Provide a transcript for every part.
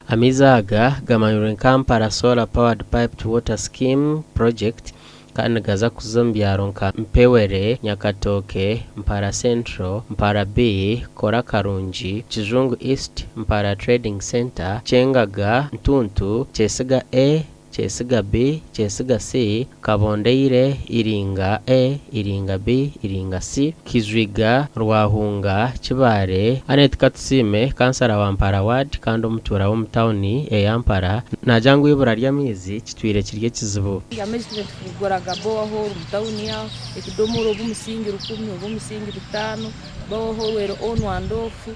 Amaizi aga gamanyirwe nka Mpara Solar Powered Piped Water Scheme Project kandi nigaza kuza omu byaro nka Mpewere, Nyakatooke, Mpara Central, Mpara B, Kora Karungi, Kijungu East, Mpara Trading Centre, Kyengaga, Ntuntu, Kyesiga A, Kyesiga B, Kyesiga C, Kabondeire, Iringa A, Iringa B, Iringa C, Kijwiga, Rwahunga, Kibaare, Annet Katusiime, Kansara wa Mpara Ward kandi omutuura w'omu tauni eya Mpara naagira ngu eibura ry'amaizi kitwire kiri ekizibu. Amaizi tube nitukugura ga borehole omu tauni aho, ekidomora oba omusingi rukumi oba omusingi bitaano, borehole eri on and off,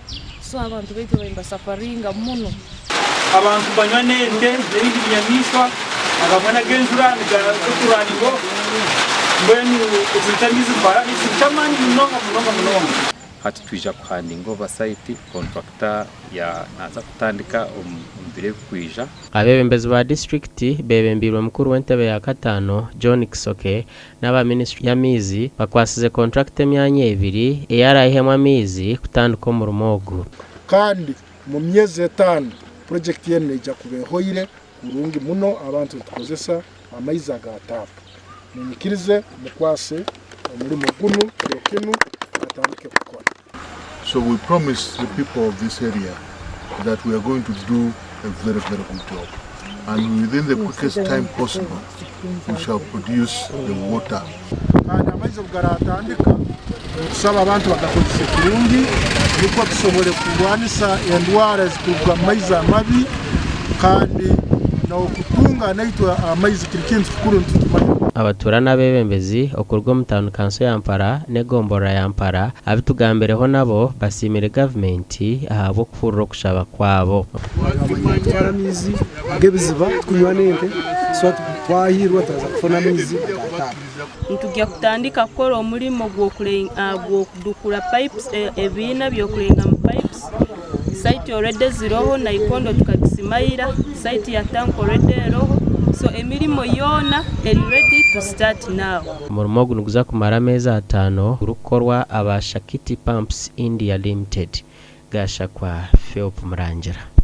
so abantu baitu babaire nibasafaringa muno. Abantu banywa n'ente n'ebindi binyamaishwa, agamwe n'ag'enjura nigaza okurunning off. Mbwenu ekizibu ky'amaizi mpara n'ekizibu ky'amaani munonga munonga munonga. Hati twija kuhandinga over site, contractor ya naaza kutandika omu biro ebirikwija. Abeebembezi ba disiturikiti beebembeirwe mukuru w'entebe ya kataano, John Kisoke n'aba minisiture y'amaizi bakwasize kontrakita emyanya ebiri ei araihemu amaizi kutandika omurimo ogu. Kandi omu myezi etaano purojekiti enu neija kuba ehoire kurungi muno abantu nitukozesa amaizi aga taapu. Munyikirize mukwase omurimo gunu kiro kinu atandike kukora. So we promise the people of this area that we are going to do a very, very good job. And within the quickest time possible, we shall produce the water. Kandi amaizi obu garatandika, nitusaba abantu bagakozese kurungi nukwo tusobole kurwanisa endwara ezikuruga omu maizi amabi kandi n'okutunga naitwe amaizi kiri kintu kikuru nitukimanya. Abatuura n'abeebembezi okuruga omu tauni kanso ya Mpara n'egomborora ya Mpara abitugambireho nabo basiimire gavumenti ahabw'okuhurira okushaba kwabo. Twamanya nitutwara amaizi g'ebiziba tukunywa n'ente so twahiirwa turaza kufuna amaizi aga taapu. Nitugya kutandika kukora omurimo gw'okudukura pipes, ebiina by'okurengamu pipes. Site already ziroho, Naikondo tukagisima ira, site ya tank already eroho, so emirimo yoona eri ready to start now. Omurimo ogu niguza kumara ameezi ataano gurikukorwa aba Shakiti Pumps India Limited. Gashakwa Philp Murangira.